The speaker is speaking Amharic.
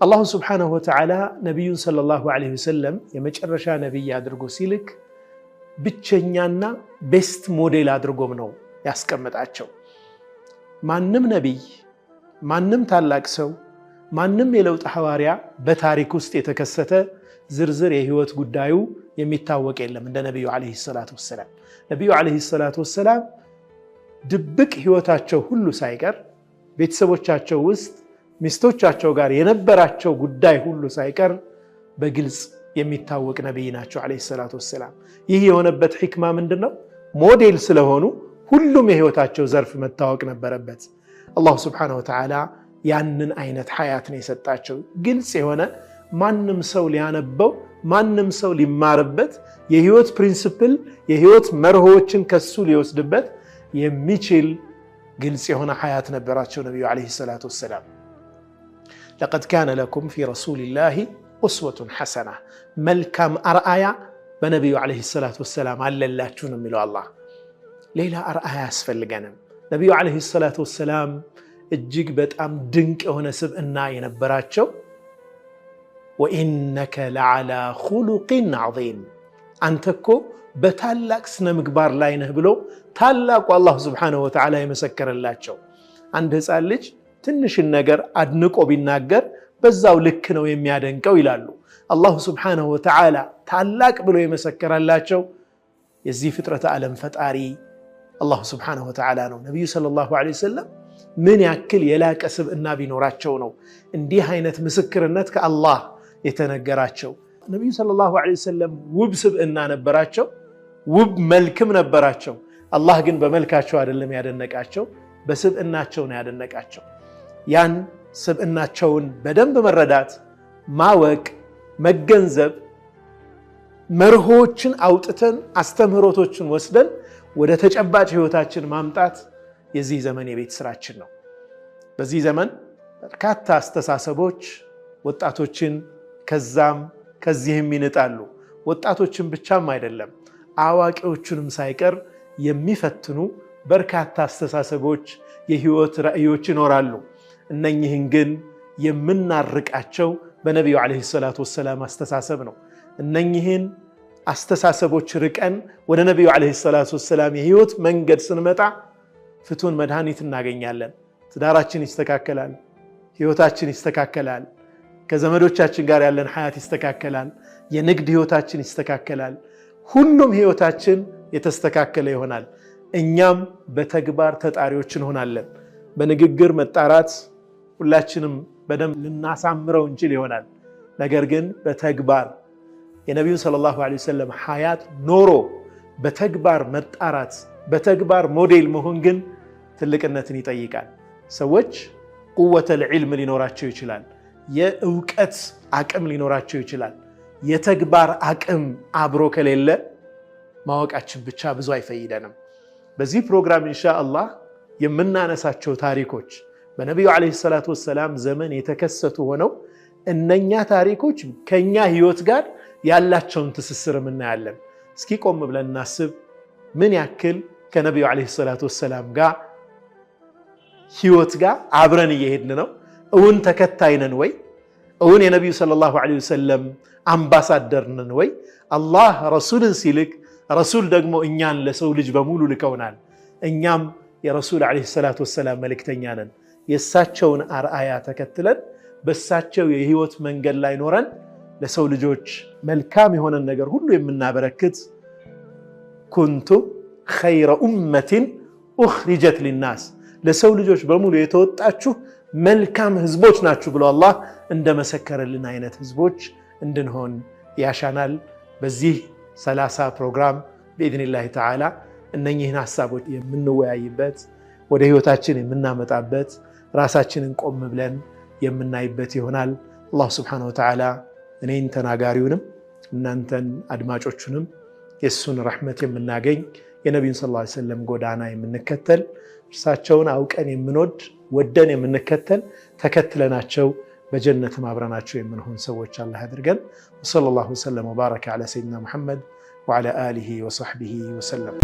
الله سبحانه وتعالى ነቢዩን صلى الله عليه وسلم የመጨረሻ ነቢይ አድርጎ ሲልክ ብቸኛና best model አድርጎም ነው ያስቀመጣቸው። ማንም ነቢይ፣ ማንም ታላቅ ሰው፣ ማንም የለውጥ ሐዋርያ በታሪክ ውስጥ የተከሰተ ዝርዝር የህይወት ጉዳዩ የሚታወቅ የለም እንደ ነቢዩ عليه الصلاة والسلام። ነቢዩ عليه الصلاة والسلام ድብቅ ህይወታቸው ሁሉ ሳይቀር፣ ቤተሰቦቻቸው ውስጥ ሚስቶቻቸው ጋር የነበራቸው ጉዳይ ሁሉ ሳይቀር በግልጽ የሚታወቅ ነቢይ ናቸው عليه الصلاة والسلام። ይህ የሆነበት ሕክማ ምንድን ነው? ሞዴል ስለሆኑ ሁሉም የህይወታቸው ዘርፍ መታወቅ ነበረበት። الله سبحانه وتعالى ያንን አይነት ሐያት ነው የሰጣቸው። ግልጽ የሆነ፣ ማንም ሰው ሊያነበው፣ ማንም ሰው ሊማርበት፣ የህይወት principle፣ የህይወት መርሆዎችን ከሱ ሊወስድበት የሚችል ግልጽ የሆነ ሐያት ነበራቸው ነቢዩ عليه الصلاة والسلام። لقد كان لكم في رسول الله أسوة حسنة፣ መልካም አርአያ በነቢዩ عليه الصلاة والسلام አለላችሁ ነው የሚለው አላህ። ሌላ አርአያ አያስፈልገንም። ነቢዩ عليه الصلاة والسلام እጅግ በጣም ድንቅ የሆነ ስብዕና የነበራቸው፣ وإنك لعلى خلق عظيم፣ አንተ እኮ በታላቅ ስነ ምግባር ላይ ነህ ብሎ ታላቁ الله سبحانه وتعالى የመሰከረላቸው። አንድ ህፃን ልጅ ትንሽን ነገር አድንቆ ቢናገር በዛው ልክ ነው የሚያደንቀው ይላሉ። الله سبحانه وتعالى ታላቅ ብሎ የመሰከረላቸው የዚህ ፍጥረተ ዓለም ፈጣሪ الله سبحانه وتعالى ነው። ነቢዩ صلى الله عليه وسلم ምን ያክል የላቀ ስብዕና ቢኖራቸው ነው እንዲህ አይነት ምስክርነት ከአላህ የተነገራቸው? ነቢዩ صلى الله عليه وسلم ውብ ስብዕና ነበራቸው፣ ውብ መልክም ነበራቸው። አላህ ግን በመልካቸው አይደለም ያደነቃቸው፣ በስብዕናቸው ነው ያደነቃቸው። ያን ስብዕናቸውን በደንብ መረዳት፣ ማወቅ፣ መገንዘብ፣ መርሆችን አውጥተን አስተምህሮቶችን ወስደን ወደ ተጨባጭ ህይወታችን ማምጣት የዚህ ዘመን የቤት ስራችን ነው። በዚህ ዘመን በርካታ አስተሳሰቦች ወጣቶችን ከዛም ከዚህም ይንጣሉ። ወጣቶችን ብቻም አይደለም፣ አዋቂዎቹንም ሳይቀር የሚፈትኑ በርካታ አስተሳሰቦች፣ የህይወት ራዕዮች ይኖራሉ። እነኚህን ግን የምናርቃቸው በነቢዩ عليه الصلاة والسلام አስተሳሰብ ነው። እነኚህን አስተሳሰቦች ርቀን ወደ ነቢዩ عليه الصلاة والسلام የህይወት መንገድ ስንመጣ ፍቱን መድኃኒት እናገኛለን። ትዳራችን ይስተካከላል፣ ህይወታችን ይስተካከላል፣ ከዘመዶቻችን ጋር ያለን ሀያት ይስተካከላል፣ የንግድ ህይወታችን ይስተካከላል። ሁሉም ህይወታችን የተስተካከለ ይሆናል። እኛም በተግባር ተጣሪዎች እንሆናለን። በንግግር መጣራት ሁላችንም በደንብ ልናሳምረው እንችል ይሆናል። ነገር ግን በተግባር የነቢዩን صلى الله عليه وسلم ሀያት ኖሮ በተግባር መጣራት፣ በተግባር ሞዴል መሆን ግን ትልቅነትን ይጠይቃል። ሰዎች قوة العلم ሊኖራቸው ይችላል። የእውቀት አቅም ሊኖራቸው ይችላል። የተግባር አቅም አብሮ ከሌለ ማወቃችን ብቻ ብዙ አይፈይደንም። በዚህ ፕሮግራም إن شاء الله የምናነሳቸው ታሪኮች በነቢዩ عليه الصلاة والسلام ዘመን የተከሰቱ ሆነው እነኛ ታሪኮች ከኛ ህይወት ጋር ያላቸውን ትስስር እናያለን። እስኪ ቆም ብለን እናስብ። ምን ያክል ከነቢዩ عليه الصلاة والسلام ጋር ህይወት ጋር አብረን እየሄድን ነው? እውን ተከታይ ነን ወይ? እውን የነቢዩ صلى الله عليه وسلم አምባሳደር ነን ወይ? አላህ ረሱልን ሲልክ ረሱል ደግሞ እኛን ለሰው ልጅ በሙሉ ልከውናል። እኛም የረሱል عليه الصلاة والسلام መልእክተኛ ነን። የእሳቸውን አርአያ ተከትለን በእሳቸው የህይወት መንገድ ላይ ኖረን ለሰው ልጆች መልካም የሆነን ነገር ሁሉ የምናበረክት፣ كنتم خير أمة أخرجت للناس፣ ለሰው ልጆች በሙሉ የተወጣችሁ መልካም ህዝቦች ናችሁ ብሎ አላህ እንደመሰከረልን አይነት ህዝቦች እንድንሆን ያሻናል። በዚህ 30 ፕሮግራም بإذن الله تعالى እነኚህን ሀሳቦች የምንወያይበት፣ ወደ ህይወታችን የምናመጣበት፣ ራሳችንን ቆም ብለን የምናይበት ይሆናል። الله سبحانه وتعالى እኔን ተናጋሪውንም እናንተን አድማጮቹንም የእሱን ረሕመት የምናገኝ፣ የነቢዩን صلى الله عليه وسلم ጎዳና የምንከተል፣ እርሳቸውን አውቀን የምንወድ፣ ወደን የምንከተል፣ ተከትለናቸው በጀነትም አብረናቸው የምንሆን ሰዎች አላህ ያድርገን። وصلى الله وسلم وبارك على سيدنا محمد وعلى آله وصحبه وسلم።